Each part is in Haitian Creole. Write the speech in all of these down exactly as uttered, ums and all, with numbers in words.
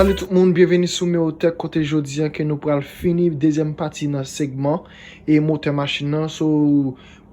Salut tout moun, byenveni sou Meotech kote jodi a ke nou pral fini dezyèm pati nan segman e motè machin nan. So,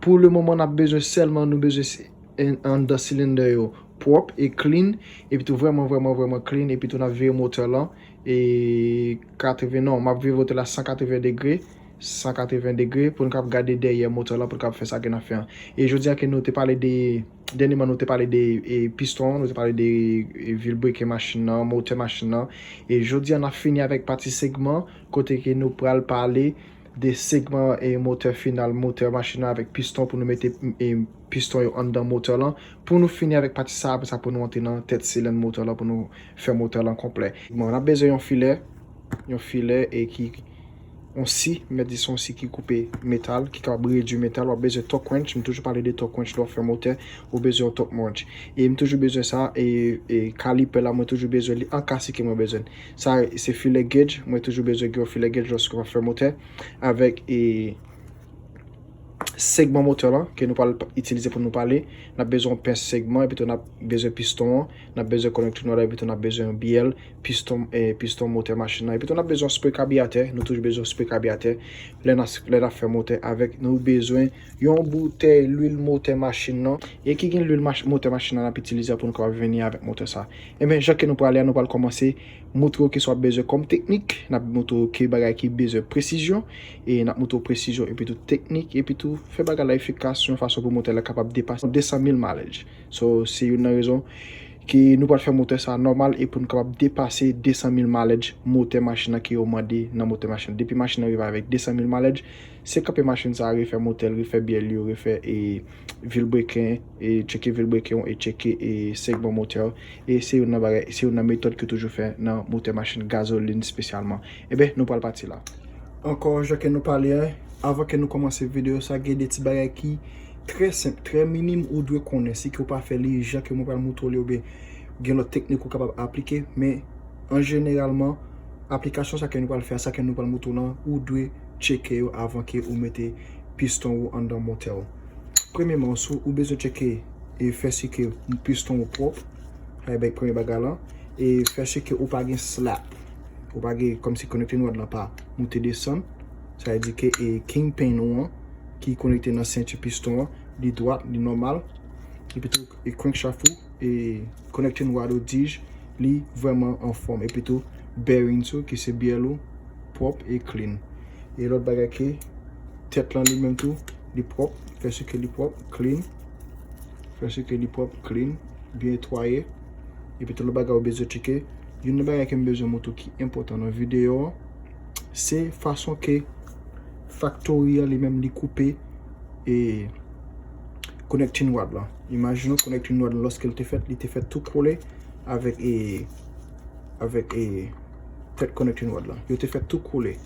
pou le moman n ap bezwen sèlman, nou bezwen se- en- anndan silindè yo pwòp e clean, epi tou vrèman, vrèman, vrèman clean, epi tou n ap vire motè lan e katreven, non, m ap vire motè la san katreven degre, san katreven degre, pou n kab gade dèyè motè lan, pou n kab fè sa ke n ap fè an. E jodi a ke nou te pale de, dènyèman nou te pale de e, piston, nou te pale de e, vilbrekin machin nan, motè machin nan. E jodi a n ap fini avèk pati segman, kote ke nou pral pale de segman e motè final, motè machin nan avèk piston pou nou mete e, piston yo anndan motè lan. Pou nou fini avèk pati sa, apre sa pou nou antre nan tèt silenn motè lan pou nou fè motè lan konplè. Bon, n ap bezwen yon filè, yon filè e ki yon si, mèt di se yon si ki koupe metal, ki kapab redui metal, w ap bezwen torque wrench, m toujou pale de torque wrench lè w ap fè motè, ou bezwen yon torque wrench. E m toujou bezwen sa, e, e kalipè la, mwen toujou bezwen li an ka si ke mwen bezwen. Sa, se filè gauge, mwen toujou bezwen gen yon filè gauge lòske w ap fè motè, avèk e, segman motè lan ke nou pral itilize pou nou pale. N ap bezwen yon pens segman, epi tou n ap bezwen piston an, n ap bezwen connecting rod, epi tou n ap bezwen yon byèl, piston, e, piston motè machin nan. Epi tou n ap bezwen yon spray kabyatè, nou toujou bezwen yon spray kabyatè lè n a, lè n ap fè motè avèk. Nou bezwen yon boutèy lwil motè machin nan, e ki gen lwil mach- motè machin nan n ap itilize pou nou kapab vini avèk motè sa. Ebyen, jan ke nou prale a, nou pral kòmanse montre w kisa w ap bezwen kòm teknik, n ap montre w ki bagay ki bezwen presizyon, e n ap montre w presizyon epi tou teknik, epi tou fè bagay la efikas yon fason pou motè la kapab depase de san mil mileage. So, se youn nan rezon ke nou pral fè motè sa nòmal e pou nou kapab depase de san mil mileage motè machin nan ke yo mande nan motè machin nan. Depi machin nan rive avèk de san mil mileage, se kanpe machin sa, refè motè l, refè byèl yo, refè e vilbrekin, e tcheke vilbrekin w, e tcheke e segman motè w. E se youn nan bagay, se youn nan metòd ke toujou fè nan motè machin gazolin espesyalman. Ebyen, nou pral pati la. Ankò, jan ke nou pale a, avan ke nou kòmanse videyo sa, gen de ti bagay ki trè senp, trè minim ou dwe konnen. Si ke w pa fè li jan ke mwen pral montre w li, oubyen gen lòt teknik ou kapab aplike, men an jeneralman, aplikasyon sa ke nou pral fè, sa ke nou pral montre w lan, ou dwe tcheke yo avan ke ou mete piston ou anndan motè w. Premyèman, ou, ou bezwen tcheke e fè si ke piston ou pwòp. Sa e bay premye bagay lan. E fè si ke ou pa gen slap. Ou pa gen kòmsi connecting rod lan pa moute desann. Sa vle di ke e kingpin ou an ki konekte nan senti piston an, li dwat, li nòmal. Epi tou, e crankshaft ou, e connecting rod ou, dis, li vrèman anfòm. Epi tou, bearings ou, ki se byèl ou, pwòp e clean. E lòt bagay ke tèt lan li menm tou, li pwòp. Fè si ke li pwòp, clean. Fè si ke li pwòp, clean. Byen netwaye. Epi tou lòt bagay ou bezwen tcheke. Youn nan bagay ke m bezwen montre w ki enpòtan nan videyo an, se fason ke factory an li menm li koupe e connecting rod lan. Imajine w connecting rod lan lòske l te fèt, li te fèt tou kole avèk e avèk e tèt connecting rod lan. Yo te fèt tou kole.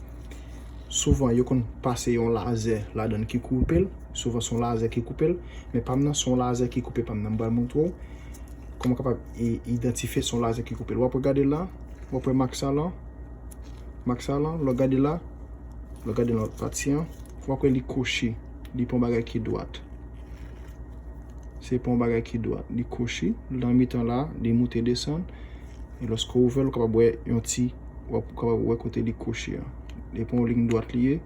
Souvan, yo konn pase yon lazè ladann ki koupe l. Souvan, se yon lazè ki koupe l. Men pa m nan, se yon lazè ki koupe pa m nan. M pral montre w kòman w kapab i- idantifye se yon lazè ki koupe l. W ap gade la, w ap wè mak sa lan. Mak sa lan, lè w gade la, lè w gade nan lòt pati an, w ap wè li kwochi. Li pa yon bagay ki dwat. Se pa yon bagay ki dwat. Li kwochi. Nan mitan la, li moute desann. E lòske w ouvè l, ou kapab wè yon ti, w ap kapab wè kote li kwochi an. Li pa yon liy dwat li ye.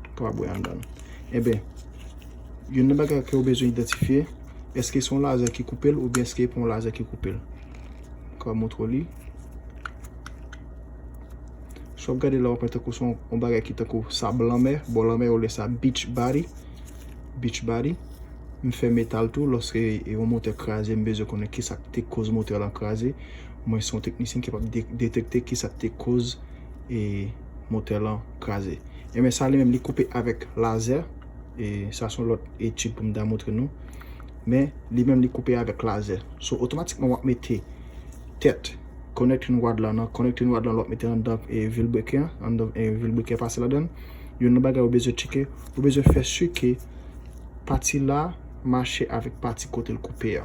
Ou kapab wè anndan l. Ebyen, youn nan bagay ke w bezwen idantifye, èske se yon lazè ki koupe l oubyen èske pa yon lazè ki koupe l? Ou kapab montre w li. Si w ap gade la, w ap wè tankou se yon, yon bagay ki tankou sab lanmè, bò lanmè, yo rele sa beach body. Beach body. M fè metal tou, lòske e yon motè kraze, m bezwen konnen kisa k te koz motè lan kraze. Mwen se yon teknisyen ki kapab de- detekte kisa k te koz e motè lan kraze. Ebyen, sa li menm, li koupe avèk lazè. E sa se yon lòt etid pou m ta montre nou. Men, li menm, li koupe avèk lazè. So, otomatikman, w ap mete tèt connecting rod lan nan connecting rod lan, l ap mete anndan e vilbrekin an, anndan e vilbrekin pase ladann. Youn nan bagay ou bezwen tcheke, ou bezwen fè si ke pati la mache avèk pati kote l koupe a.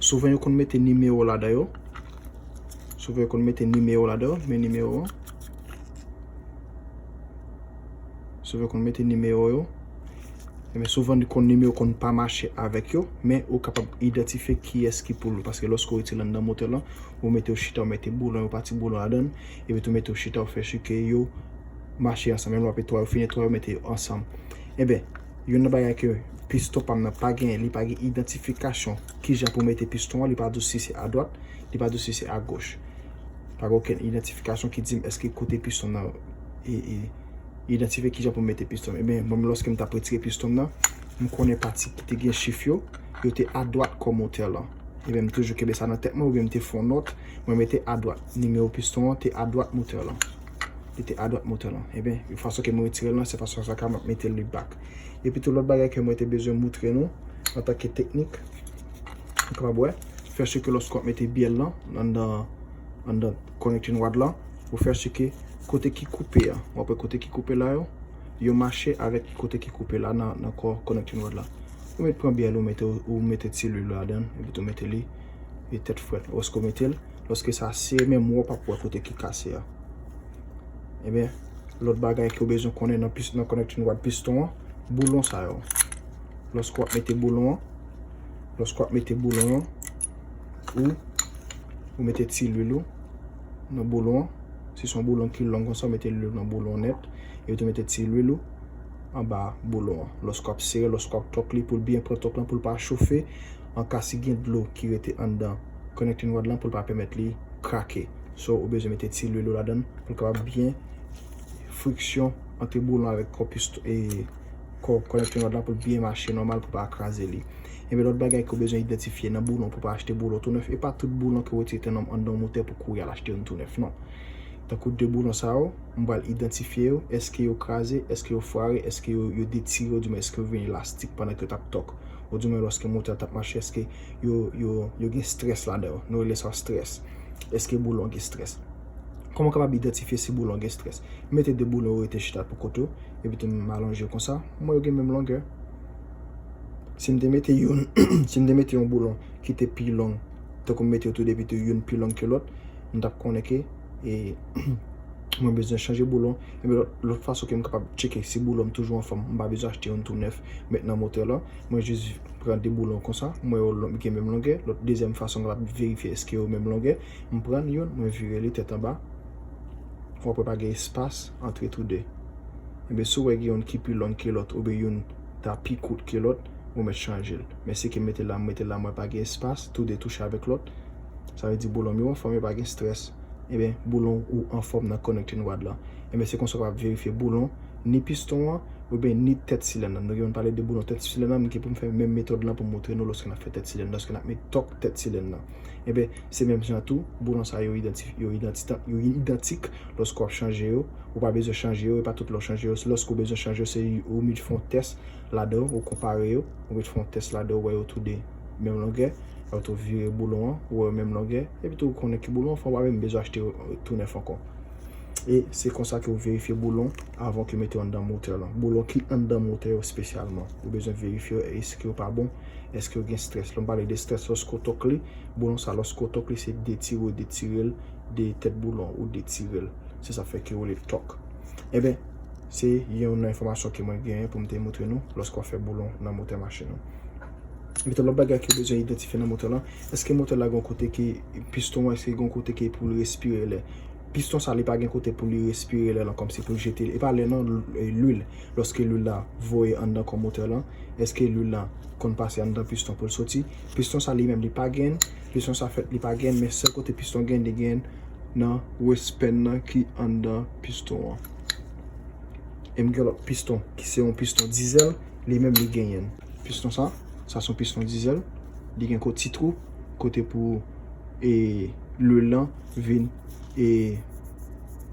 Souvan yo konn mete nimewo ladan yo. Souvan yo konn mete nimewo ladan yo, men nimewo an. Souvan yo konn mete nimewo yo. Ebyen, souvan konn nimewo konn pa mache avèk yo, men ou kapab idantifye kiyès ki pou l ou, paske lòske w retire l anndan motè lan, ou mete w chita, ou mete boulon, yon pati boulon ladan l, epi tou mete w chita, ou fè si ke yo mache ansanm. Menm lè w ap netwaye, ou fin netwaye, ou mete yo ansanm. Ebyen, youn nan bagay ke piston pa m nan pa genyen, li pa gen idantifikasyon kijan pou mete piston an, li pa di w si se adwat, li pa di w si se agoch. Pa gen okenn idantifikasyon ki di m èske kote piston nan e, e, idantifye kijan pou m mete piston m. Ebyen, mwen menm, lòske m t ap retire piston m nan, m konnen pati ki te gen chif yo, yo te adwat kò motè lan. Ebyen, m toujou kenbe sa nan tèt mwen, oubyen m te fè yon nòt, mwen mete adwat. Nimewo piston an te adwat motè lan. Li te adwat motè lan. Ebyen, fason ke mwen retire l lan, se fason sa ka m ap mete li back. Epi tou lòt bagay ke mwen te bezwen moutre nou, antanke teknik, ou kapab wè, fè si ke lòske w ap mete byèl lan anndan, anndan connecting rod lan, ou fè si ke kote ki koupe a, w ap wè kote ki koupe la yo, yo mache avèk kote ki koupe la nan, nan kò connecting rod la. Ou mèt pran byèl ou mete, ou mete ti lwil ladan, epi tou mete li, e tèt frèt. Lòske w mete l, lòske sa sere, menm ou p ap wè kote ki kase a. Ebyen, lòt bagay ke w bezwen konnen nan pis-, nan connecting rod piston an, boulon sa yo. Lòske w ap mete boulon an, lòske w ap mete boulon an, ou, ou mete ti lwil ou nan boulon an. Si se yon boulon ki long konsa, ou mete lwil ou nan boulon an nèt, epi tou mete ti lwil ou anba boulon an. Lòske w ap sere, lòske w ap tòk li pou l byen pran tòk lan, pou l pa chofe, anka si gen dlo ki rete anndan connecting rod lan, pou l pa pèmèt li krake. So, ou bezwen mete ti lwil ou ladan l pou l kapab byen friksyon ant boulon avèk kò piston e kò connecting rod la pou l byen mache nòmal pou pa kraze li. Ebyen, lòt bagay ke w bezwen idantifye nan boulon pou pa achte boulon tou nèf, e pa tout boulon ke w retire te nan anndan motè pou kouri al achte youn tou nèf, non. Tankou de boulon sa yo, m pral idantifye yo, èske yo kraze, èske yo fware, èske yo, yo detire, oudimwen èske yo vin elastik pandan ke yo t ap tòk, oudimwen lòske motè a t ap mache, èske yo, yo, yo gen strès ladan yo, nou rele sa strès. Èske boulon gen strès? Kòman w kapab idantifye si boulon gen strès? M mete de boulon yo rete chita pou kote yo, epi tou m alonje yo konsa, m wè yo gen menm longè. Si m te mete youn, si m te mete yon boulon ki te pi long, tankou m mete yo tou de, epi tou youn pi long ke lòt, m t ap konnen ke, e, mwen bezwen chanje boulon. Epi lòt, lòt fason ke m kapab tcheke si boulon m toujou anfòm, m pa bezwen achte youn tou nèf, met nan motè lan. Mwen jis pran de boulon konsa, m wè yo lon-, gen menm longè. Lòt dezyèm fason m kapab verifye èske yo menm longè, m pran youn, mwen vire li tèt anba. W ap wè pa gen espas ant tou de. Ebyen, si w wè gen youn ki pi long ke lòt, oubyen youn ta pi kout ke lòt, ou mèt chanje l. Men si ke m mete la, m mete la, m wè pa gen espas, tou de touche avèk lòt. Sa vle di boulon m yo anfòm, yo pa gen strès. Ebyen, boulon ou anfòm nan connecting rod lan. Ebyen, se konsa w ap verifye boulon, ni piston an, oubyen ni tèt silèn nan. Nou gen pale de boulon tèt silèn nan, m gen pou m fè menm metòd lan pou m montre nou lòske n ap fè tèt silèn nan, lòske n ap met tòk tèt silèn nan. Ebyen, se menm jan tou, boulon sa yo idanti-, yo idanti-, yo idantik lòske w ap chanje yo. Ou pa bezwen chanje yo, e pa tout lè w chanje yo. Lòske w bezwen chanje yo, se ou met fè yon tès ladan yo, ou konpare yo, ou met fè yon tès ladan yo, ou wè yo tou de menm longè, ou tou vire boulon an, ou wè yo menm longè, epi tou ou konnen ki boulon, fò w pa menm bezwen achte yo tou nèf ankò. E se konsa ke w verifye boulon avan ke w mete yo anndan motè lan. Boulon ki anndan motè yo espesyalman. Ou bezwen verifye yo, èske yo pa bon, èske yo gen strès. Lè m pale de strès, lòske w tòk li, boulon sa, lòske w tòk li, se detire w detire l de tèt boulon ou detire l. Se sa fè ke yo rele tòk. Ebyen, se youn nan enfòmasyon ke mwen genyen pou m te montre nou lòske w ap fè boulon nan motè machin ou. Epi tou lòt bagay ke w bezwen idantifye nan motè lan, èske motè la gen yon kote ke piston an, èske gen yon kote ke pou l respire lè? Piston sa, li pa gen kote pou li respire lè lan, kòmsi pou l jete, e pa lè non, e, lwil. Lòske lwil la voye anndan kò motè lan, èske lwil la konn pase anndan piston pou l soti? Piston sa li menm li pa gen, piston sa fèt li pa gen, men sèl kote piston gen, li gen nan wristband nan ki anndan piston an. E m gen lòt piston ki se yon piston dizèl, li menm li genyen. Piston sa, sa se yon piston dizèl, li gen ko ti twou kote pou, e, lwil lan vin, e,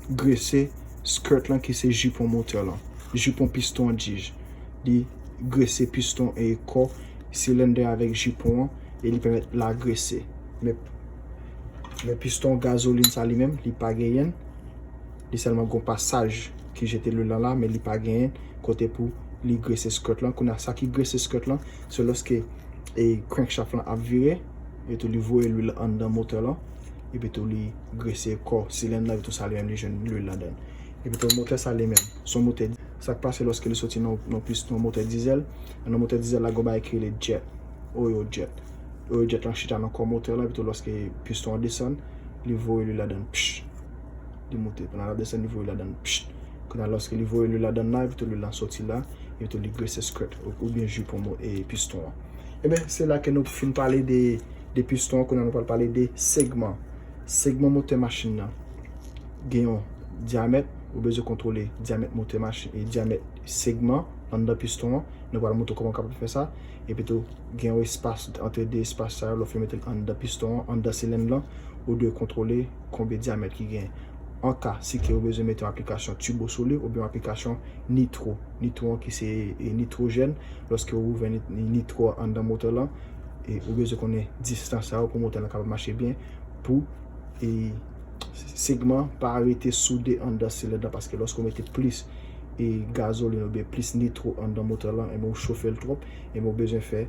grese skirt lan ki se jipon motè lan. Jipon piston an, dis. Li grese piston e kò silendè avèk jipon an e li pèmèt l agrese. Men, men piston gazolin sa li menm, li pa genyen. Li sèlman gon pasaj ki jete lwil lan la, men li pa genyen kote pou li grese skirt lan. Kounye a, sa ki grese skirt lan, se lòske, e, crankshaft lan ap vire, e tou li voye lwil anndan motè lan, epi tou li grese kò silèn lan, epi tou sa li menm li jwenn lwil ladan l. Epi tou motè sa li menm, se yon motè Sa k pase lòske li soti nan, nan piston motè dizèl, nan motè dizèl la, gen yon bagay ki rele jet, oil jet. Oil jet lan chita nan kò motè lan, epi tou lòske piston an desann, li voye lwil ladann, pch, li moute. Pandan l ap desann, li voye ladann, pch. Kounye a, lòske li voye lwil ladann la, epi tou lwil lan soti la, epi tou li grese skirt ou, oubyen jipon mo-, e piston an. Ebyen, se la ke nou fin pale de, de piston an, kounye a nou pral pale de segman. Segman motè machin nan gen yon dyamèt, ou bezwen kontwole dyamèt motè machin, e dyamèt segman anndan piston an. Nou pral montre w kòman w kapab fè sa. Epi tou, gen yon espas ant de espas sa yo, lè w fin mete l anndan piston an, anndan silenn lan, ou dwe kontwole konbyen dyamèt ki gen. An ka, si ke w bezwen mete yon aplikasyon tibo sou li, oubyen yon aplikasyon nitro, nitro an ki se, e, nitwojèn, lòske w ouvè nit-, nitro anndan motè lan, e, ou bezwen konnen distans sa yo pou motè lan kapab mache byen, pou, e, segman pa rete soude anndan silenn lan, paske lòske w mete plis, e, gazolin oubyen plis nitro anndan motè lan, ebyen w chofe l twòp, ebyen w bezwen fè,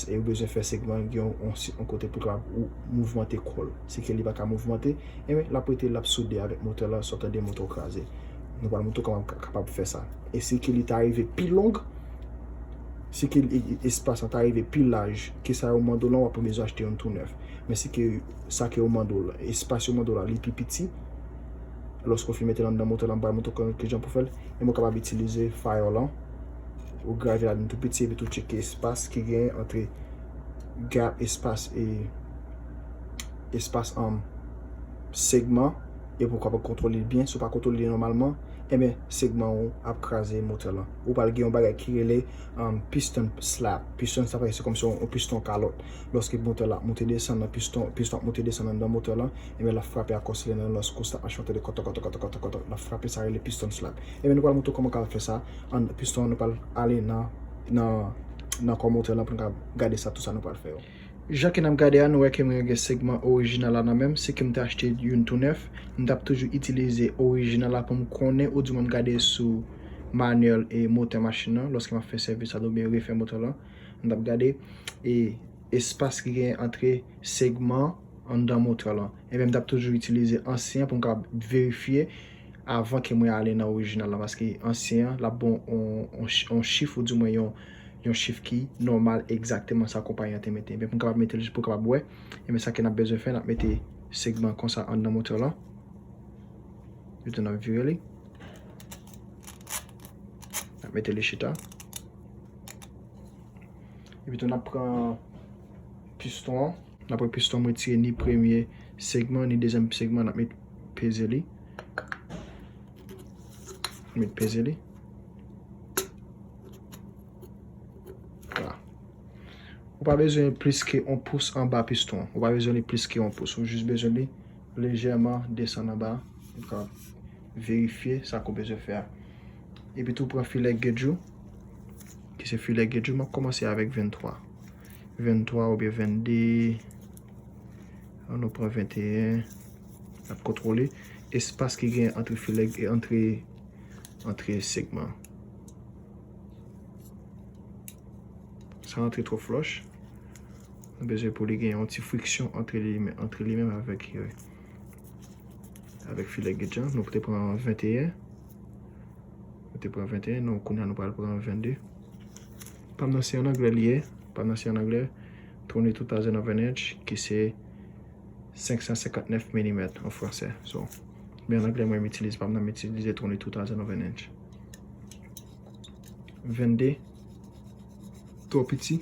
e w bezwen fè segman gen yon, yon si-, yon kote pou kapab ou mouvmante kò l. Si ke li pa ka mouvmante, ebyen l ap rete, l ap soude avèk motè lan, sa w tande motè w kraze. Nou pral montre w kòman w ka-, kapab fè sa. E si ke li ta rive pi long, si ke li, espas lan ta rive pi laj ke sa yo mande w lan, w ap bezwen achte youn tou nèf. Men si ke sa ke yo mande w la, espas yo mande w la, li pi piti, lòske w fin mete l anndan motè lan, m pral montre w kijan pou fè l, e mwen kapab itilize file lan, ou grave ladan tou piti, epi tou tcheke espas ki gen antre gap, espas, e espas, um, segman, epi w kapab kontwole l byen. Si w pa kontwole l nòmalman, ebyen, segman ou ap kraze motè lan. Ou pral gen yon bagay ki rele, um, piston slap. Piston slap, se kòmsi yon, yon piston kalòt. Lòske motè lan ap monte desann nan piston, piston ap monte desann anndan motè lan, ebyen, l ap frape ak kò silenn lan, lòske w ap mache, w tande kòtò, kòtò, kòtò, kòtò, kòtò, l ap frape, sa rele piston slap. Ebyen, nou pral montre w kòman w ka fè sa. An, piston an, nou pral ale nan, nan, nan kò motè lan pou n ka gade sa, tout sa nou pral fè yo. Jan ke n ap gade a, nou wè ke mwen gen segman orijinal la nan men m, si ke m te achte youn tou nèf, m t ap toujou itilize orijinal la pou m konnen, oudimwen m gade sou manyèl e motè machin nan, lòske m ap fè sèvis la oubyen refè motè lan, m t ap gade, e, espas ki gen antre segman anndan motè lan. Ebyen, m t ap toujou itilize ansyen an pou m kapab verifye avan ke mwen ale nan orijinal la, paske ansyen an, l ap ba w yon, yon, yon ch-, yon chif, oudimwen yon, yon chif ki nòmal egzakteman sa konpayi an te mete. Ebyen, pou m kapab mete l jis pou w kapab wè, ebyen, sa ke n ap bezwen fè, n ap mete segman konsa anndan motè lan. Epi tou n ap vire li. N ap mete li chita. Epi tou n ap pran piston an. N ap pran piston an, mwen tire ni premye segman, ni dezyèm segman, n ap met peze li. Met peze li. Vwala. Ou pa bezwen plis ke yon pous anba piston an. Ou pa bezwen li plis ke yon pous. Ou jis bezwen li lejèman desann anba. Ou ka verifye sa ke w bezwen fè a. Epi tou pran filè gauge ou, ki se filè gauge ou. M ap kòmanse avèk venntwa. Venntwa oubyen vennde. An nou pran venteyen. N ap kontwole espas ki gen antre filè, antre, antre segman. Sa antre twò flòch. Nou bezwen pou li gen yon ti friksyon antre li, antre li menm avèk, euh, avèk filè gauge lan. Nou te pran venteyen. Nou te pran venteyen, nou kounye a nou pral pran vennde. Pa m nan se an anglè li ye, pa m nan se an anglè, twenty-two thousand of an inch, ki se senk san senkant nèf milimèt an fransè. So, men an anglè mwen m itilize, pa m nan m itilize twenty-two thousand of an inch. Vennde, twò piti.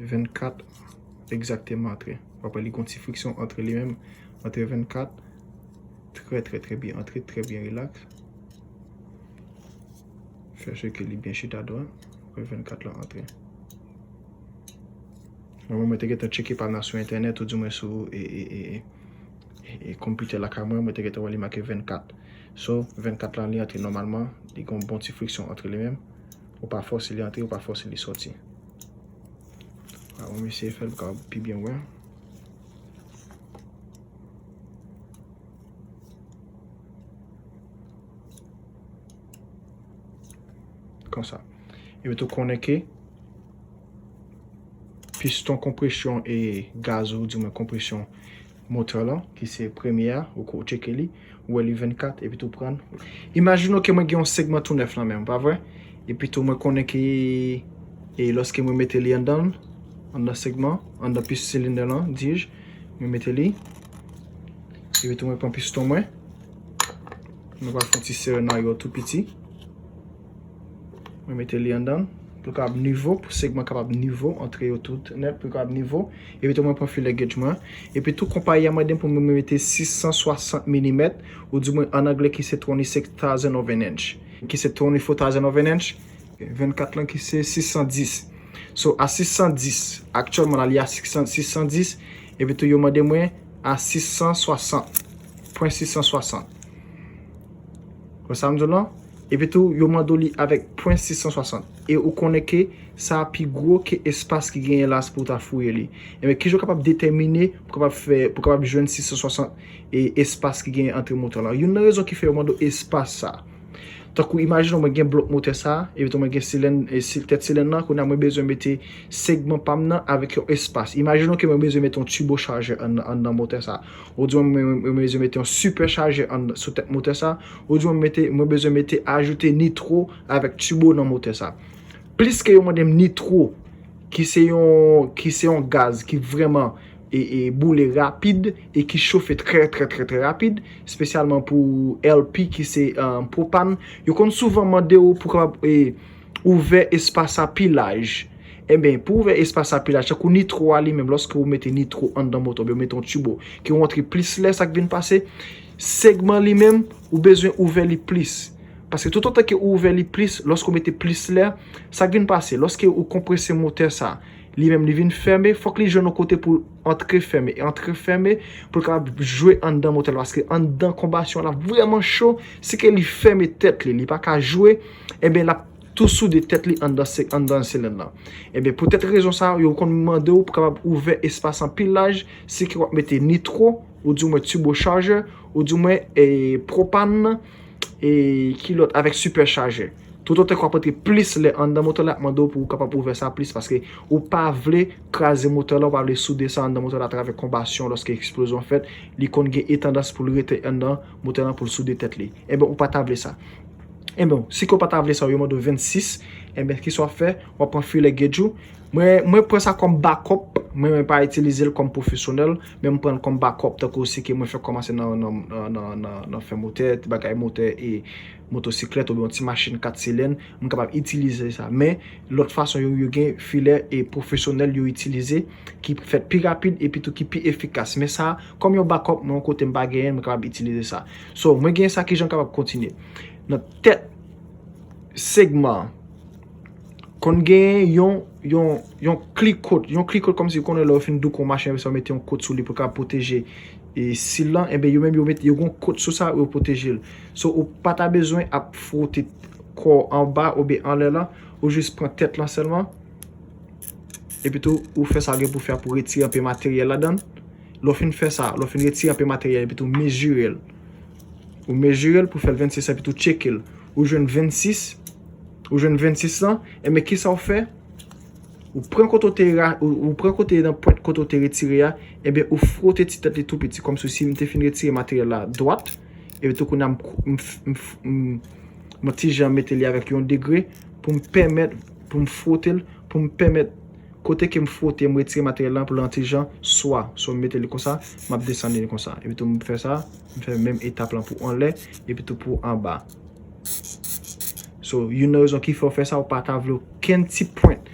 Vennkat, egzakteman antre. W ap wè li gon ti friksyon antre li menm, antre vennkat, trè, trè, trè byen antre, trè byen rilaks. Fè si ke li byen chita dwat, w ap wè vennkat lan antre. Mwen, mwen te gentan tcheke pa m nan sou entènèt, oudimwen sou, e, e, e, e, e, e, konpitè lakay mwen, mwen te gentan wè li make vennkat. So, vennkat lan, li antre nòmalman, li gon bon ti friksyon antre li menm. Ou pa fòse li antre, ou pa fòse li sòti. Vwala, mwen eseye fè l pou kapab pi byen wè. Konsa. Epi tou konnen ke piston konpresyon e gaz ou, di mwen konpresyon motè lan, ki se premye a, ou ko-, ou tcheke li, ou wè li vennkat, epi tou prann. Imajine w ke mwen gen yon segman tou nèf lan menm, pa vre? Epi tou mwen konnen ke, e lòske mwen mete li anndan, anndan segman, anndan pis silindè lan, dij, mwen mete li. Epi tou mwen pran piston mwen. Mwen pral fè yon ti sere nan yo tou piti. Mwen mete li anndan. Pou l kapab nivo, pou segman kapab nivo, antre yo tout nèt, pou l kapab nivo. Epi tou mwen pran filè gauge mwen. Epi tou konpayi a mande m pou mwen mete sis san swasant milimèt, ou di mwen an anglè ki se twenty-six thousand of an inch. Ki se twenty-four thousand of an inch. Vennkat lan ki se sis san dis. So, a sis san dis, aktyèlman la, li a sis san, sis san dis, epi tou yo mande mwen a sis san swasant, pwen sis san swasant. Wè sa m di w lan? Epi tou, yo mande w li avèk pwen sis san swasant. E ou konnen ke sa pi gwo ke espas ki genyen la pou w ta fouye li. Ebyen, kijan w kapab detèmine pou kapab fè, pou kapab jwenn sis san swasant e espas ki genyen antre motè lan? Youn nan rezon ki fè yo mande w espas sa. Tankou imajine w mwen gen blòk motè sa, epi tou mwen gen silenn, e si, tèt silenn nan, kounye a mwen bezwen mete segman pa m nan avèk yon espas. Imajine w ke mwen bezwen mete yon tibo chajè ann, anndan motè sa. Ou di mwen, mwen, mwen bezwen mete yon sipè chajè ann, sou tèt motè sa. Ou di mwen mete, mwen bezwen mete, ajoute nitwo avèk tibo nan motè sa. Plis ke yo mande m nitwo, ki se yon, ki se yon gaz ki vrèman e, e boule rapid e ki chofe trè, trè, trè, trè rapid, espesyalman pou L P ki se, um, pwopàn. Yo konn souvan mande w pou kapab, e, ouvè espas sa pi laj. Ebyen, pou ouvè espas sa pi laj, tankou nitwo a li menm, lòske ou mete nitwo anndan motò, oubyen ou mete yon tibo, ke ou antre plis lè, sa k vin pase, segman li menm, ou bezwen ouvè li plis. Paske toutotan ke ou ouvè li plis, lòske ou mete plis lè, sa k vin pase, lòske ou konprese motè sa, li menm li vin fèmen, fòk li jwenn yon kote pou l antre fèmen. E antre fèmen, pou l kapab jwe anndan motè la, paske anndan konbasyon la vrèman cho, si ke li fèmen tèt li, li pa ka jwe, ebyen, l ap tou soude tèt li anndan se-, anndan silenn lan. Ebyen, poutèt rezon sa, yo konn mande w pou kapab ouvè espas lan pi laj, si ke w ap mete nitwo, ou di mwen tibo chajè, ou di mwen, e, pwopàn, e ki lòt, avèk sipè chajè. Toutotan ke w ap antre plis lè anndan motè la, ap mande w pou w kapab ouvè sa plis, paske ou pa vle kraze motè la, ou pa vle soude sa anndan motè la atravè konbasyon lòske eksplozyon fèt, li konn gen e tandans pou l rete anndan motè la pou l soude tèt li. Ebyen, ou pa ta vle sa. Ebyen, si ke w pa ta vle sa, yo mande w vennsis, ebyen, kisa w ap fè? W ap pran filè gauge ou. Mwen, mwen pran sa kòm backup, mwen, mwen pa itilize l kòm pwofesyonèl, men mwen pran l kòm backup, tankou si ke mwen fèk kòmanse nan, nan, nan, nan, nan, nan fè motè, ti bagay motè e motosiklèt oubyen yon ti machin kat silenn, mwen kapab itilize sa. Men, lòt fason yo, yo gen filè e pwofesyonèl yo itilize, ki fèt pi rapid epi tou ki pi efikas. Men sa, kòm yon backup, mwen yon kote m pa genyen, mwen kapab itilize sa. So, mwen gen sa, kijan m kapab kontinye. Nan tèt segman an, konn gen yon, yon, yon klik kot, yon klik kot kòmsi ou konnen lè w fin douk yon machin, apre sa w mete yon kot sou li pou l ka pwoteje, e, sil lan, enben yo menm yo mete, yo gen yon kot sou sa, yo pwoteje l. So, ou pa ta bezwen ap fwote kò w anba oubyen anlè lan, ou jis pran tèt lan sèlman, epi tou, ou fè sa w gen pou fè a pou retire anpe materyèl ladan l. Lè w fin fè sa, lè w fin retire anpe materyèl, epi tou mezire l. Ou mezire l pou fè l vennsis, epi tou tcheke l. Ou jwenn vennsis, ou jwenn vennsis lan, enben kisa w fè? Ou pran kote w te ra-, ou, ou pran kote nan pwent kote w te retire a, enben ou fwote ti tèt li tou piti, kòmsi si m te fin retire materyèl la dwat, epi tou kounye a m, m, m, m, mwen ti jan mete li avèk yon degre pou m pèmèt, pou m fwote l, pou m pèmèt kote ke m fwote, m retire materyèl lan pou l an ti jan swa. So, m mete li konsa, m ap desann li konsa. Epi tou m fè sa, m fè menm etap lan pou anlè, epi tou pou anba. So, youn nan rezon ki fè w fè sa, ou pa ta vle okenn ti pwent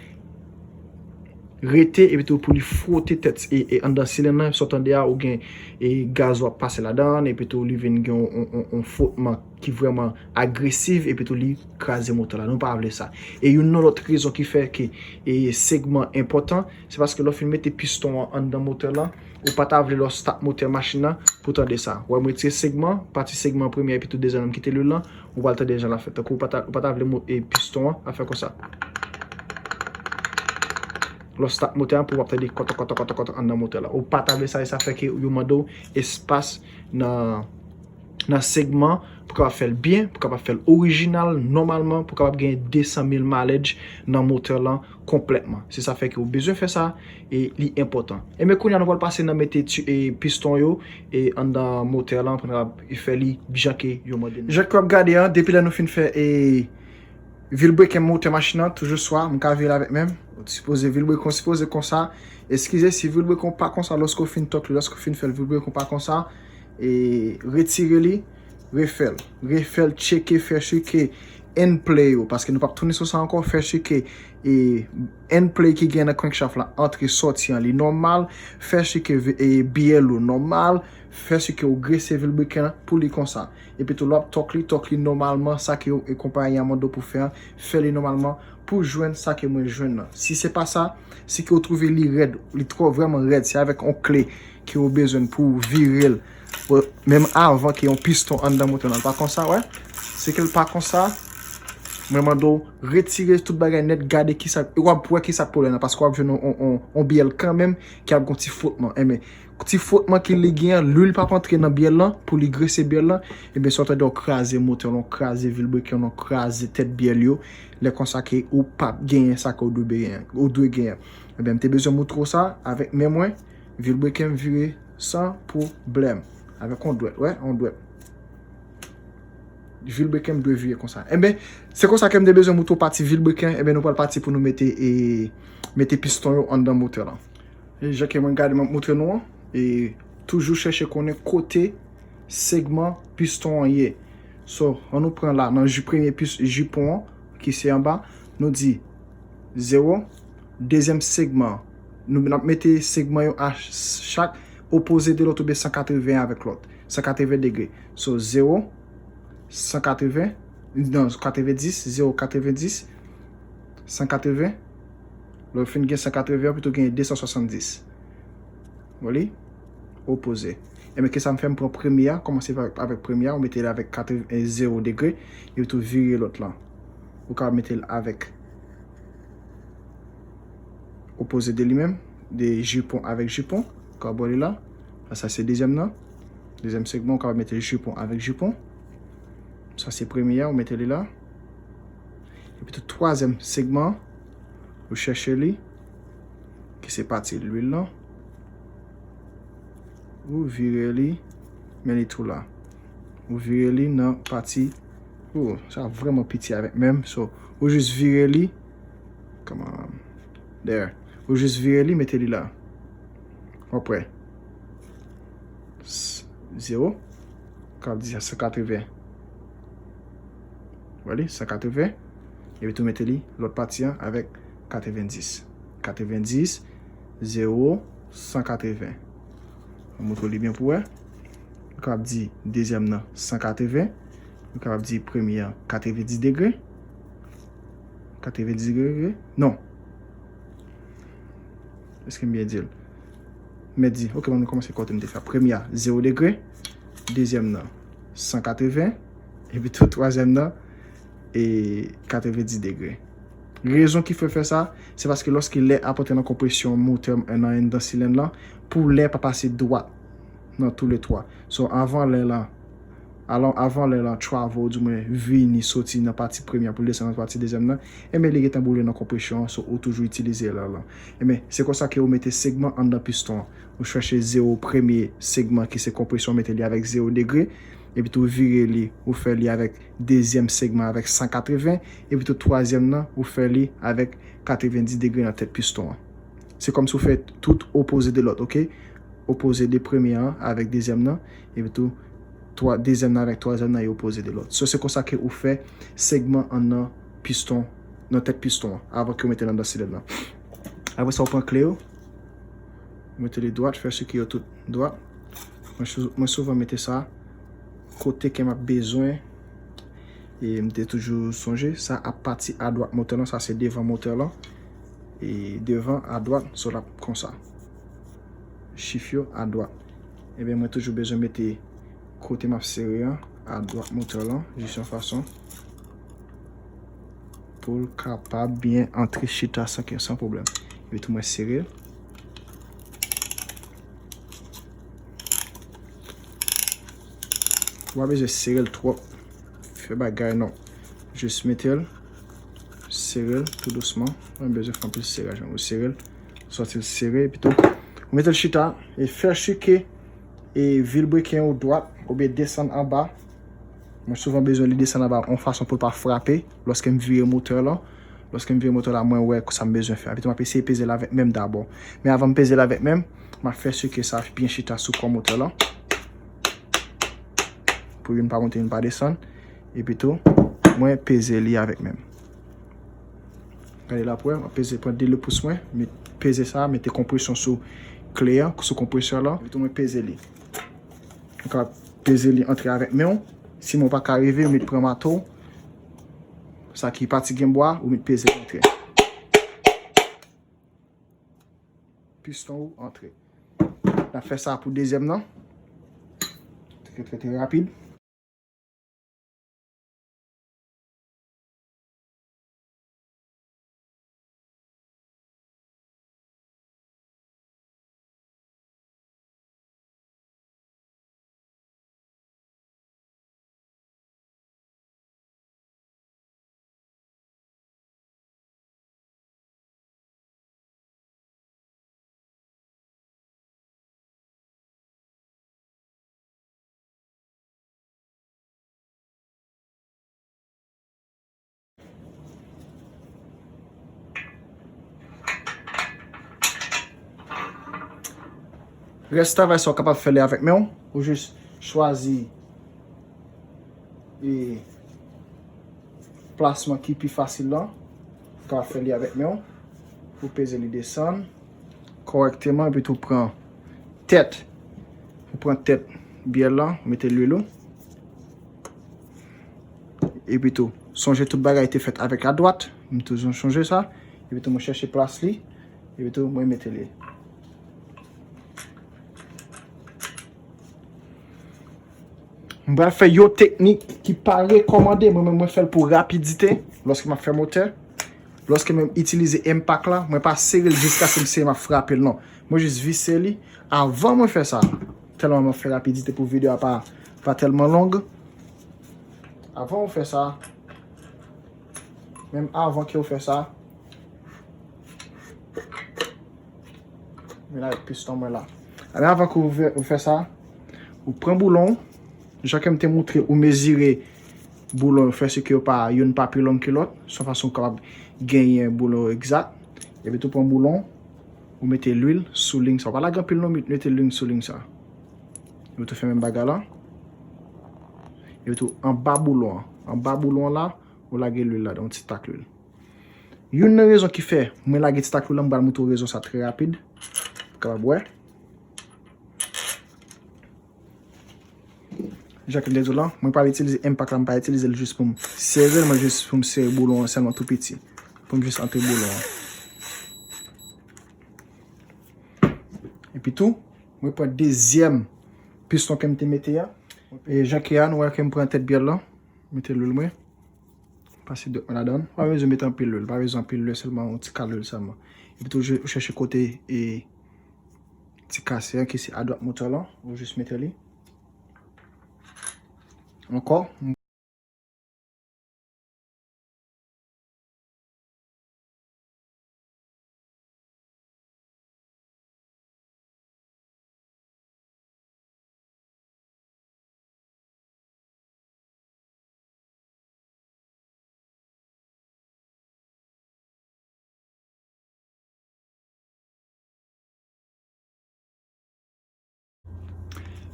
rete, epi tou pou li fwote tèt, e, e anndan silenn nan, sa w tande a, ou gen, e gaz w ap pase ladan, epi tou li vin gen yon, yon, yon, yon fwotman ki vrèman agresif, epi tou li kraze motè la. Nou pa vle sa. E youn nan lòt rezon ki fè ke, e, segman enpòtan, se paske lè w fin mete piston an anndan motè lan, ou pa ta vle lè w start motè machin nan pou tande sa. Wè, m retire segman, pati segman premye epi tou dezyèm nan m kite lwil lan, ou pral tande jan l ap fè. Tankou ou pa ta, ou pa ta vle mo-, e, piston an ap fè konsa. Lè w start motè an pou w ap tande kòtò, kòtò, kòtò, kòtò anndan motè la. Ou pa ta vle sa, e sa fè ke yo mande w espas nan, nan segman pou kapab fè l byen, pou kapab fè l orijinal, nòmalman, pou kapab genyen de san mil mileage nan motè lan konplètman. Se sa fè ke ou bezwen fè sa, e li enpòtan. Enben, kounye a, nou pral pase nan mete ti-, e, piston yo, e, anndan motè lan, pou n kapab fè li jan ke yo mande n. Jan ke w ap gade an, depi lè nou fin fè, e, vilebrekin motè machin nan, toujou swa, m ka vire l avèk men m. Ou sipoze vilebrekin, sipoze konsa. Eskize, si vilebrekin pa konsa, lòske w fin tòk li, lòske w fin fè l, vilebrekin pa konsa, e retire li, refè l. Refè l, tcheke, fè si ke end play yo, paske nou p ap tounen sou sa ankò, fè si ke, e, end play ki gen nan crankshaft la, antre sòti an, li nòmal, fè si ke, e, B L ou nòmal, fè si ke ou grese vilebrekin an pou li konsa. Epi tou, lè w ap tòk li, tòk li nòmalman, sa ke, e, konpayi an mande w pou fè an, fè li nòmalman pou jwenn sa ke mwen jwenn nan. Si se pa sa, si ke w twouve li rèd, li twò vrèman rèd, se avèk yon kle ke w bezwen pou w vire l, menm avan ke yon piston anndan motè lan. L pa konsa, wè. Si ke l pa konsa, mwen mande w retire tout bagay nèt, gade kisa, w ap wè kisa k pwoblèm nan, paske w ap jwenn yon, yon, yon, yon B L kanmenm ki ap gon ti fwotman. Enben, ti fwotman ke li gen an, lwil p ap antre nan B L lan, pou li grese B L lan, enben, sa w tande w kraze motè lan, w kraze vilebrekin lan, w kraze tèt B L yo, lè konsa ke ou p ap genyen sa ke w dwe genyen, ou dwe genyen. Enben, m te bezwen moutre w sa avèk men mwen, vilebrekin m vire san pwoblèm. Avèk yon dwèt, wè, yon dwèt. Vilebrekin m dwe vire konsa. Enben, se konsa ke m te bezwen moutre w pati vilebrekin, enben, nou pral pati pou nou mete, e, mete piston yo anndan motè lan. E jan ke mwen gade, m ap moutre nou an, e toujou chèche konnen kote segman piston an ye. So, ann nou pran la, nan ji-, premye pis-, jipon an, ki se anba, nou di zewo, dezyèm segman, nou, n ap mete segman yo a ch-, chak opoze de lòt oubyen san katreven avèk lòt, san katreven degre. So, zewo, san katreven, non, katrevendis, zewo, katrevendis, san katreven. Lè w fin gen san katreven, w pito gen de san swasanndis. Wè li? Opoze. Enben, kisa m fè? M pran premye a, kòmanse avèk, avèk premye a, ou mete l avèk katreven, zewo degre, epi tou vire lòt lan. Ou ka mete l avèk opoze de li menm, de jipon avèk jipon, ou ka bò li la. Sa se dezyèm nan. Dezyèm segman, ou ka mete jipon avèk jipon. Sa se premye a, ou mete li la. Epi tou twazyèm segman, ou chèche li, ki se pati lwil lan. Ou vire li, men li tou la. Ou vire li nan pati, oh, sa vrèman piti avèk men m. So, ou jis vire li, come on, there. Ou jis vire li, mete li la. W ap wè. S-, zewo. K ap di sa san katreven. Wè li, san katreven. Epi tou mete li lòt pati an avèk katrevendis. Katrevendis, zewo, san katreven. Mwen montre w li byen pou w wè. Nou kapab di dezyèm nan san katreven. Nou kapab di premye an katrevendis degre. Katrevendis degre? Non. Èske m byen di l? Mèt di, ok, ban nou kòmanse kote m te fè a. Premye a, zewo degre. Dezyèm nan, san katreven. Epi tou, twazyèm nan, e, katrevendis degre. Rezon ki fè fè sa, se paske lòske lè ap antre nan konpresyon motè nan anndan silèn lan, pou lè pa pase dwat nan toulètwa. So, avan lè lan, alò, avan lè lan travel, di mwen vini, soti nan pati premye a pou l desann nan pati dezyèm nan, enben, li gentan boule nan konpresyon an, so, ou toujou itilize lè lan. Enben, se konsa ke ou mete segman anndan piston an. Ou chèche zewo premye segman ki se konpresyon, mete li avèk zewo degre, epi tou vire li, ou fè li avèk dezyèm segman avèk san katreven, epi tou twazyèm nan, ou fè li avèk katrevendis degre nan tèt piston an. Se kòmsi w fè tout opoze de lòt, ok? Opoze de premye an avèk dezyèm nan, epi tou twa-, dezyèm nan avèk twazyèm nan, yo opoze de lòt. So, se konsa ke ou fè segman an nan piston, nan tèt piston an, avan ke w mete l anndan silèn nan. Apre sa, ou pran kle yo, ou mete li dwat, fè si ke yo tout dwat. Mwen sou-, mwen souvan mete sa kote ke m ap bezwen. E m te toujou sonje, sa ap pati adwat motè lan, sa se devan motè lan. E devan, adwat, so l ap konsa. Chif yo adwat. Ebyen, mwen toujou bezwen mete kote m ap sere an, adwat motè lan, jis yon fason pou l kapab byen antre chita san ke, san pwoblèm. Epi tou mwen sere l. Ou pa bezwen sere l twòp. Fè bagay non. Jis mete l, sere l tou dousman. Mwen bezwen fè anpil seraj, mwen sere l, sòti l sere, epi tou ou mete l chita e fè si ke e vilbriken ou dwat oubyen desann anba. Mwen souvan bezwen li desann anba yon fason pou l pa frape lòske m vire motè lan. Lòske m vire motè la, mwen wè sa m bezwen fè. Epi tou m ap eseye peze l avèk men m dabò. Men avan m peze l avèk men m, m ap fè si ke sa byen chita sou kò motè lan. Pou youn pa monte, youn pa desann. Epi tou, mwen peze li avèk men m. Gade la pou wè, mwen peze, pran de le pous mwen, met, peze sa, mete konpresyon sou kle an, sou konpresyon lan. Epi tou, mwen peze li. Ou ka peze li antre avèk men w. Si men w pa ka rive, ou met pran mato. Sa ki pati gen bwa, ou met peze antre. Piston ou antre. N ap fè sa pou dezyèm nan. Trè, trè, trè rapid. Rès travay sa, ou kapab fè li avèk men w. Ou jis chwazi e plasman ki pi fasil lan. Ou ka fè li avèk men w. Ou peze li desann kòrèkteman, epi tou pran tèt. Ou pran tèt byèl lan, ou mete lwil ou. Epi tou, sonje tout bagay te fèt avèk ladwat. M toujou sonje sa. Epi tou, mwen chèche plas li. Epi tou, mwen mete li. M pral fè yon teknik ki pa rekòmande, mwen menm mwen fè l pou rapidite lòske m ap fè motè. Lòske m itilize impact la, mwen pa sere l jiskaske m sere m ap frape l non. Mwen jis vise li avan mwen fè sa. Tèlman m ap fè rapidite pou videyo a pa, pa tèlman long. Avan ou fè sa, menm avan ke ou fè sa, men avèk piston mwen la. Men avan ke ou fè, ou fè sa, ou pran boulon, jan ke m te montre ou mezire boulon yo, fè si ke yo pa, youn pa pi long ke lòt, se yon fason ou kapab genyen boulon yo egzak. Epi tou pran boulon, ou mete lwil sou liy sa. Ou pa lage anpil non, mete lwil sou liy sa. Epi tou fè menm bagay la. Epi tou anba boulon an. Anba boulon an la, ou lage lwil ladan, yon ti tak lwil. Youn nan rezon ki fè mwen lage ti tak lwil la, m pral montre w rezon sa trè rapid. Ou kapab wè. Jan ke m te di w lan, mwen pral itilize impact la, m pa itilize l jis pou m sere l, mwen jis pou m sere boulon an sèlman tou piti. Pou m jis antre boulon an. Epi tou, mwen pran dezyèm piston ke m te mete a. E jan ke a, nou wè ke m pran tèt byèl lan, mete lwil mwen. Pase dwèt mwen ladan. Pa bezwen mete anpil lwil, pa bezwen anpil lwil, sèlman yon ti kal lwil sèlman. Epi tou, ou chèche kote e ti kase an ki se adwat motè lan, ou jis mete li. Ankò.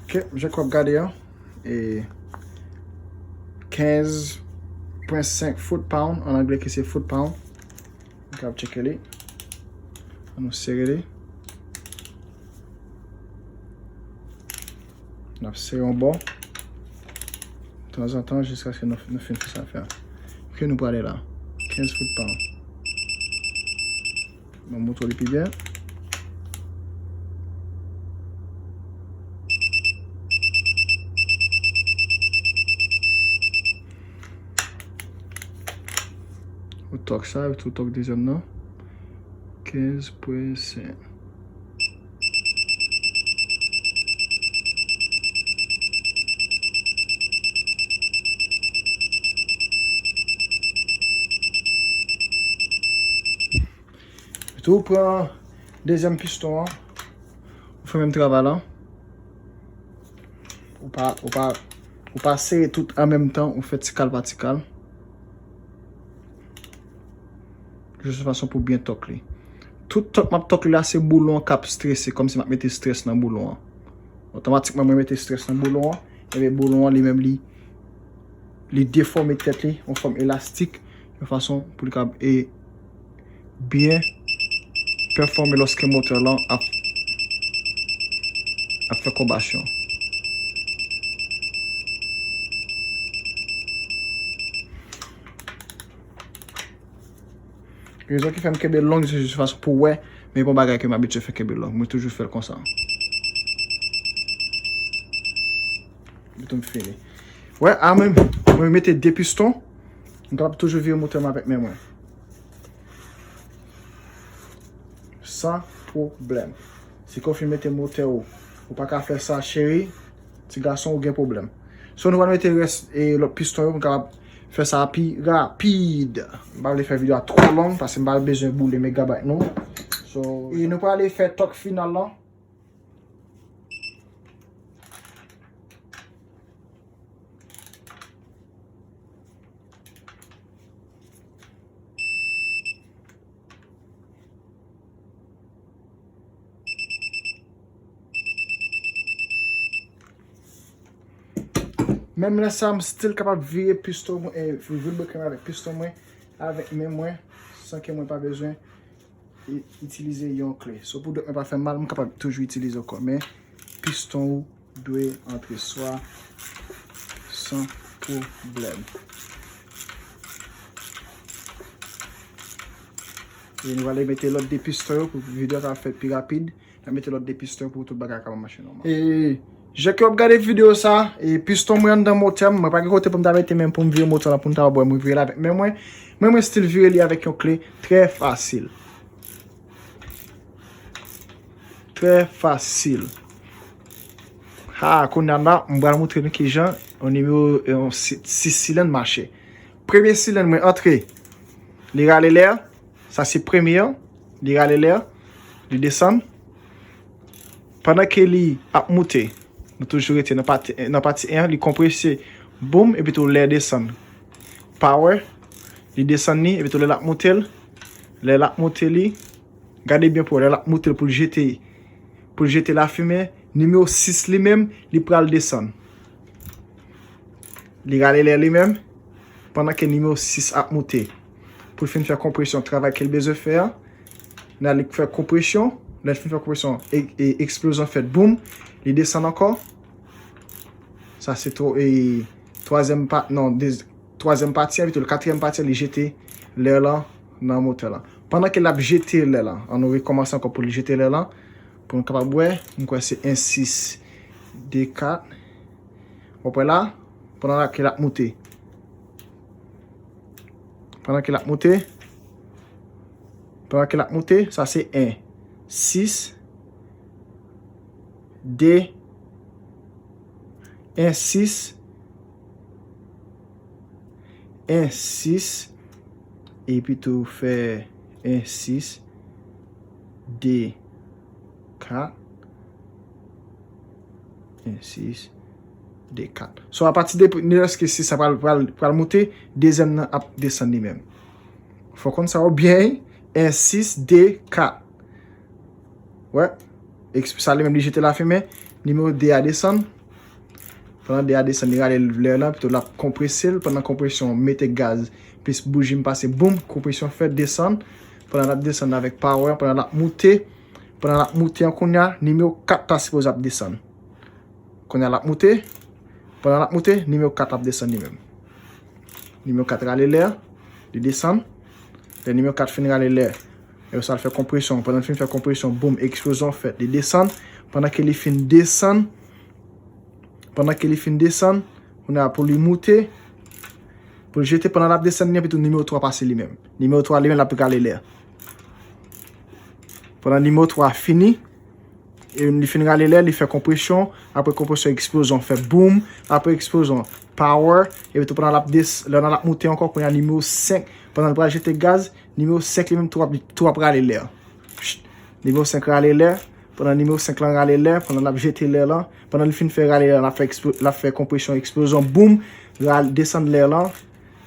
Ok, jan ke w ap gade an, e kenz pwen senk foot pound, an anglè ki se foot pound. Nou kapab tcheke li. Ann nou sere li. N ap sere yon bò. Tanzantan, jiskaske nou, nou fin fè sa fè a. Ok, nou prale la. Kenz foot pound. Mwen montre w li pi byen. Ou tòk sa, ou tòk dezyèm nan. Kenz pwen senk. Tou pran dezyèm piston an. Ou fè menm travay la. Ou pa, ou pa, ou pa sere tout an menm tan, ou fè ti kal pa ti kal. Jis yon fason pou byen tòk li. Tout tan m ap tòk li la, se boulon an k ap strese, kòmsi m ap mete strès nan boulon an. Otomatikman, mwen mete strès nan boulon an, ebyen boulon an li menm li, li defòme tèt li, yon fòm elastik, yon fason pou li kapab e byen pèfòme lòske motè lan ap, ap fè konbasyon. Rezon ki fè m kenbe long, se jis fason pou wè, men bon bagay ke m abitye fè kenbe long. Mwen toujou fè l konsa. Bitou m fini. Wè, a mwen, mwen mete de piston. M kapab toujou vire motè m avèk men mwen. San pwoblèm. Si ke w fin mete motè w, ou pa ka fè sa, cheri, ti gason, ou gen pwoblèm. So, nou pral mete rès e lòt piston yo pou n kapab fè sa pi rapid. M pa vle fè videyo a twò long, paske m pa bezwen boule megabayt nou. So, e nou prale fè tòk final lan. Menm lè sa, m still kapab vire piston mwen, e, vilbreaker mwen avèk piston mwen, avèk men mwen, san ke mwen pa bezwen i-, itilize yon kle. So, pou dwèt mwen pa fè mal, m kapab toujou itilize ankò. Men, piston ou dwe antre swa san pwoblèm. E nou ale mete lòt de piston yo pou videyo a ka fèt pi rapid. N ap mete lòt de piston pou tout bagay kapab mache nòmal. E, jan ke w ap gade videyo sa, e, piston mwen anndan motè m, mwen pa gen kote pou m ta mete men m pou m vire motè la pou m ta wè mwen vire l avèk men mwen. Mwen, mwen still vire li avèk yon kle, trè fasil. Trè fasil. Ha, kounye a la, m pral montre nou kijan yon nimewo, yon si-, sis silenn mache. Premye silenn mwen antre, li rale lè, sa se premye an, li rale lè, li desann. Pandan ke li ap moute, nou toujou rete nan pati, nan pati en an, li konprese, boum, epi tou lè desann. Power, li desann li, epi tou lè l ap moute l, lè l ap moute li, gade byen pou wè, lè l ap moute l pou l jete, pou l jete lafimen, nimewo sis li menm, li pral desann. Li rale lè li menm, pandan ke nimewo sis ap moute. Pou l fin fè konpresyon, travay ke l bezwen fè a, nan li fè konpresyon, lè l fin fè konpresyon, e, e, eksplozyon fèt, boum, li desann ankò. Sa se twa-, e, twazyèm pa-, non, de-, twazyèm pati an, pito katriyèm pati an, li jete lè lan nan motè lan. Pandan ke l ap jete lè lan, an nou rekòmanse ankò pou li jete lè lan, pou nou kapab wè, m kwè se en sis de kat. W ap wè la, pandan ke l ap moute. Pandan ke l ap moute, pandan ke l ap moute, sa se en, sis, de, en, sis, en, sis, epi tou fè en, sis, de, kat, en, sis, de, kat. So, apati de, nilèske sis sa pral, pral, pral moute, dezyèm nan ap desann li menm. Fò konn sa yo byen, en, sis, de, kat. Wè, eks-, sa li menm li jete lafimen, nimewo de a desann. Pandan de a desann, li rale lè lan, pito l ap konprese l. Pandan konpresyon, mete gaz, plis bouji m pase, boum, konpresyon fèt, desann. Pandan l ap desann avèk power, pandan l ap moute, pandan l ap moute an kounye a, nimewo kat ta sipoze ap desann. Kounye a l ap moute, pandan l ap moute, nimewo kat ap desann li menm. Nimewo kat rale lè, li desann. Lè nimewo kat fin rale lè, e sa l fè konpresyon. Pandan l fin fè konpresyon, boum, eksplozyon fèt, li desann. Pandan ke li fin desann, Pandan ke li fin desann, kounye a pou li moute, pou l jete, pandan l ap desann li an, pito nimewo twa pase li menm. Nimewo twa li menm, l ap rale lè. Pandan nimewo twa fini, e li fin rale lè, li fè konpresyon, apre konpresyon, eksplozyon, fè boum, apre eksplozyon, power, epi tou pandan l ap des-, lè l ap moute ankò, kounye a nimewo senk, pandan l pral jete gaz, nimewo senk li menm tou ap, tou ap rale lè. Nimewo senk rale lè, pandan nimewo senk lan rale lè, pandan l ap jete lè lan, pandan li fin fè rale lè lan, l ap fè, l ap fè konpresyon, eksplozyon, boum, desann lè lan,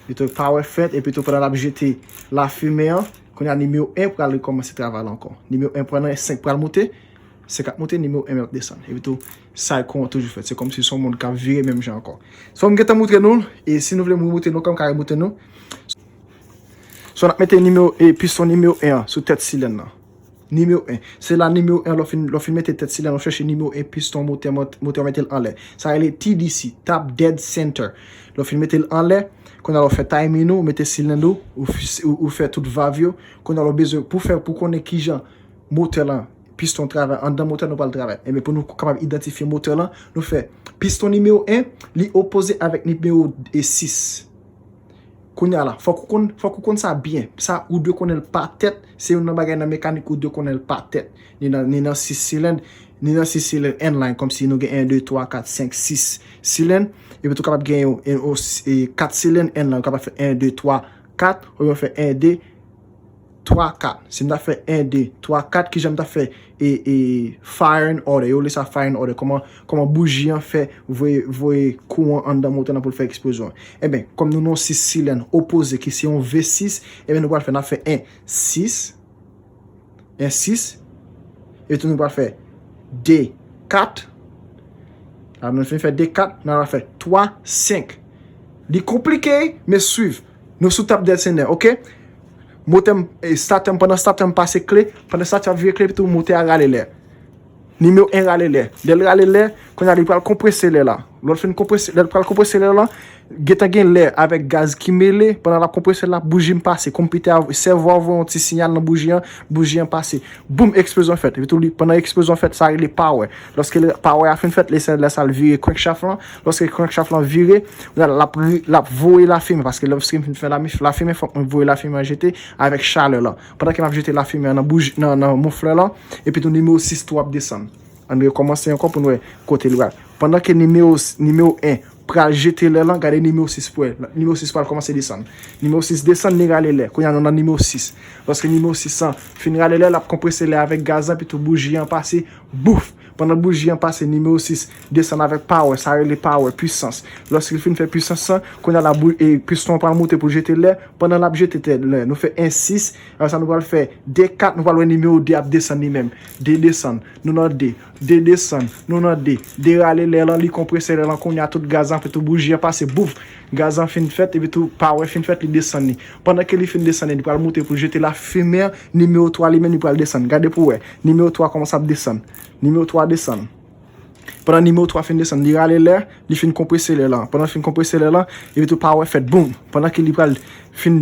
li tou power fèt, epi tou pandan l ap jete lafimen an, kounye a nimewo en pral rekòmanse travay la ankò. Nimewo en pandan senk pral monte, senk ap monte, nimewo en ap desann. Epi tou, cycle an toujou fèt. Se kòmsi se yon mond k ap vire menm jan ankò. So, m gentan montre nou, e si nou vle m remontre nou, kòm m ka remontre nou. So, n ap mete nimewo, e piston nimewo en an sou tèt silèn nan. Nimewo en. Se la nimewo en, lè w fin, lè w fin mete tèt silèn, ou chèche nimewo en piston motè, motè w mete l anlè. Sa rele T D C, Top Dead Center. Lè w fin mete l anlè, kounye a lè w fè timing ou, ou mete silèn ou, ou, ou, ou fè tout valv yo, kounye a lè w bezwen pou fè, pou konnen kijan motè lan, piston travay, anndan motè nou pral travay. Ebyen, pou nou kapab idantifye motè lan, nou fè piston nimewo en, li opoze avèk nimewo sis. Kounye a la, fòk ou konn, fòk ou konn sa byen. Sa, ou dwe konnen l pa tèt. Se youn nan bagay nan mekanik, ou dwe konnen l pa tèt. Ni nan, ni nan sis silèn, ni nan sis silèn N line, kòmsi nou gen en, de, twa, kat, senk, sis silèn. Epi tou kapab gen yon, yon, yon, e, kat silèn N line, ou kapab fè en, de, twa, kat, oubyen fè en, de, twa, kat. Si m ta fè en, de, twa, kat, kijan m ta fè e, e, fire in order? Yo rele sa fire in order. Kòman, kòman bouji an fè voye, voye kouran anndan motè lan pou l fè eksplozyon an? Ebyen, kòm nou nan yon sis silèn opoze ki se yon V sis, ebyen, nou pral fè, n ap fè en, sis, en, sis, epi tou nou pral fè de, kat, apre nou fin fè de, kat, nou pral fè twa, senk. Li konplike, men swiv. Nou sou top dead center, oke? Motè m, e, starter m, pandan starter m pase kle, pandan starter ap vire kle, epi tou motè a rale lè. Nimewo en rale lè. Lè l rale lè, kounye a li pral konprese lè la. Lè l fin konprese, lè l pral konprese lè la, gentan gen lè avèk gaz ki mele, pandan l ap konprese lè la, bouji m pase. Konpitè a, sèvo a voye yon ti siyal nan bouji an, bouji an pase. Boum, eksplozyon fèt. Epi tou li, pandan eksplozyon fèt, sa rele power. Lòske power a fin fèt, lè sa, lè sa l vire crankshaft lan. Lòske crankshaft lan vire, l ap, l ap voye lafimen, paske lòske m fin fè lafimen, fòk mwen voye lafimen an jete avèk chalè lan. Pandan ke m ap jete lafimen an nan bouji, nan, nan moflè lan, epi tou nimewo sis tou ap desann. Ann rekòmanse ankò pou n wè kote l pral. Pandan ke nimewo, nimewo en pral jete lè lan, gade nimewo sis pou wè. Nimewo sis pral kòmanse desann. Nimewo sis desann, li rale lè. Kounye a nou nan nimewo sis. Lòske nimewo sis lan fin rale lè, l ap konprese lè avèk gaz lan, epi tou bouji an pase, bouf! Pandan bouji an pase, nimewo sis desann avèk power, sa rele power, pwisans. Lòske l fin fè pwisans lan, kounye a la, bou-, e, piston an pral monte pou l jete lè. Pandan l ap jete tè lè, nou fè en sis, apre sa nou pral fè de kat, nou pral wè nimewo de ap desann li menm. De desann, nou nan de. De desann, nou nan de. De rale lè lan, li konprese lè lan, kounye a tout gaz lan, epi tou bouji an pase, bouf! Gaz lan fin fèt, epi tou power fin fèt, li desann li. Pandan ke li fin desann li, li pral monte pou l jete lafimen an, nimewo twa li menm, li pral desann. Gade pou w wè. Nimewo twa kòmanse ap desann. Nimewo twa desann. Pandan nimewo twa fin desann, li rale lè, li fin konprese lè lan. Pandan l fin konprese lè lan, epi tou power fèt, boum! Pandan ke li pral fin,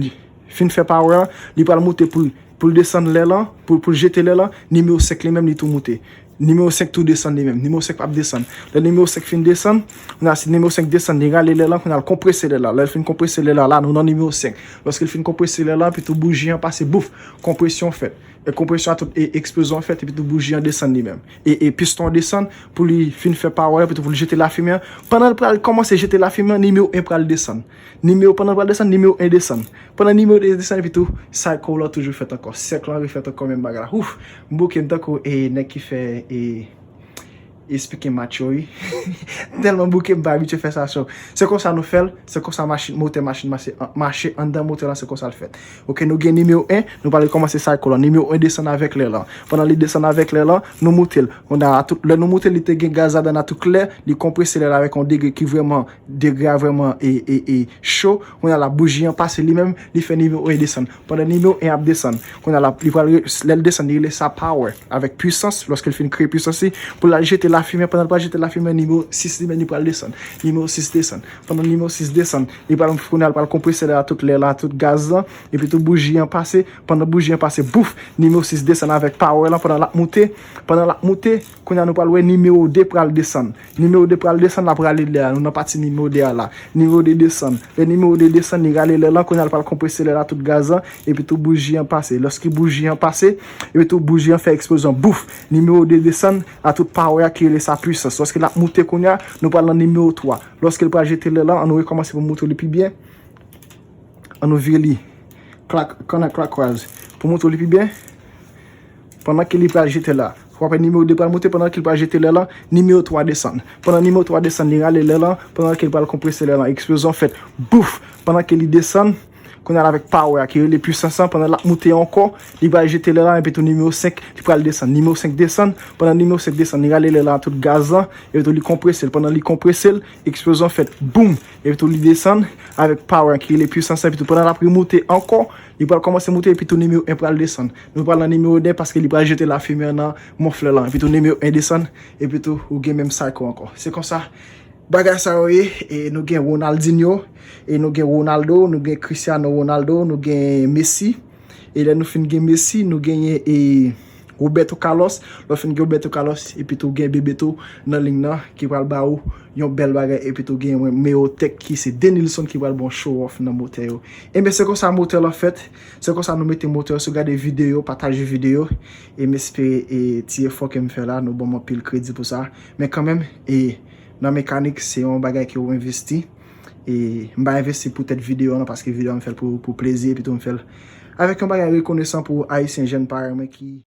fin fè power an, li pral monte pou l, pou l desann lè lan, pou, pou l jete lè lan, nimewo senk li menm, li tou monte. Nimewo senk tou desann li menm. Nimewo senk p ap desann. Lè nimewo senk fin desann, kounye a si nimewo senk desann, li rale lè lan, kounye a l konprese lè lan. Lè l fin konprese lè lan, la, nou nan nimewo senk. Lòske l fin konprese lè lan, epi tou bouji an pase, bouf! Konpresyon fèt. E konpresyon a tout, e eksplozyon an fèt, epi tou bouji an desann li menm. E, e piston an desann pou li fin fè power, epi tou pou li jete lafimen an. Pandan l pral kòmanse jete lafimen an, nimewo en pral desann. Nimewo, pandan l pral desann, nimewo en desann. Pandan nimewo en desann, epi tou, cycle lan toujou fèt ankò. Sèk lan refèt ankò, menm bagay la. Ouf! M bouke m tankou, e, nèg ki fè, e, e speaking match yo, wi. Tèlman bouke m pa abitye fè sa, so. Se konsa nou fè l, se konsa machin, motè machin mache, an-, mache anndan motè lan, se konsa l fèt. Oke, nou gen nimewo en, nou pral kòmanse cycle lan. Nimewo en desann avèk lè lan. Pandan li desann avèk lè lan, nou moute l. Kounye a tout, lè nou moute l, li te gen gaz ladan l a tout lè, li konprese lè lan avèk yon degre ki vrèman, degre a vrèman e, e, e cho. Kounye a la bouji an pase li menm, li fè nimewo en desann. Pandan nimewo en ap desann, kounye a la, li pral re-, lè l desann, li rele sa power, avèk pwisans, lòske l fin kreye pwisans li, pou l al jete lafimen, pandan l pral jete lafimen, nimewo sis li menm, li pral desann. Nimewo sis desann. Pandan nimewo sis desann, li pral, kounye a l pral konprese lè lan, tout lè lan, tout gaz lan, epi tou bouji an pase, pandan bouji an pase, bouf, nimewo sis desann avèk power lan, pandan l ap moute, pandan l ap moute, kounye a nou pral wè nimewo de pral desann. Nimewo de pral desann, l ap rale lè a. Nou nan pati nimewo de a la. Nimewo de desann. Lè nimewo de desann, li rale lè lan, kounye a l pral konprese lè lan, tout gaz lan, epi tou bouji an pase. Lòske bouji an pase, epi tou bouji an fè eksplozyon. Bouf! Nimewo de desann, la tout power a ki rele sa pwisans. Lòske l ap moute kounye a, nou pral nan nimewo twa. Lòske l pral jete lè lan, ann nou rekòmanse pou montre li pi byen. Ann nou vire li. Klak, counterclockwise. Pou montre li pi byen. Pandan ke li pral jete lè a, w ap wè nimewo de pral monte, pandan ke li pral jete lè lan, nimewo twa desann. Pandan nimewo twa desann, li rale lè lan, pandan ke li pral konprese lè lan, eksplozyon fèt, bouf! Pandan ke li desann, kounye a l avèk power a ki rele pwisans lan, pandan l ap monte ankò, li pral jete lè lan, epi tou nimewo senk, li pral desann. Nimewo senk desann, pandan nimewo senk desann, li rale lè lan tout gaz lan, epi tou li konprese l. Pandan li konprese l, eksplozyon fèt, boum! Epi tou li desann avèk power ki rele pwisans lan, epi tou pandan l ap remonte ankò, li pral kòmanse monte, epi tou nimewo en pral desann. Nou pral nan nimewo de paske li pral jete lafimen nan mòflè lan, epi tou nimewo en desann, epi tou ou gen menm cycle ankò. Se konsa bagay sa yo ye, e nou gen Ronaldinho, e nou gen Ronaldo, nou gen Cristiano Ronaldo, nou gen Messi. E lè nou fin gen Messi, nou genyen e Roberto Carlos. Lè w fin gen Roberto Carlos, epi tou gen Bebeto nan liy nan ki pral ba ou yon bèl bagay, epi tou gen Meotech ki se Denilson ki pral ba w show off nan motè yo. Ebyen se konsa motè lan fèt, se konsa nou mete motè yo. Si w gade videyo, pataje videyo, e m espere e ti efò ke m fè la, nou ban m anpil kredi pou sa. Men kanmenm, e nan mekanik, se yon bagay ke w envesti. E m pa envesti pou tèt videyo an non, paske videyo an m fè l pou, pou plezi, epi tou m fè l avèk yon bagay rekonesan pou Ayisyen jèn parèy mwen ki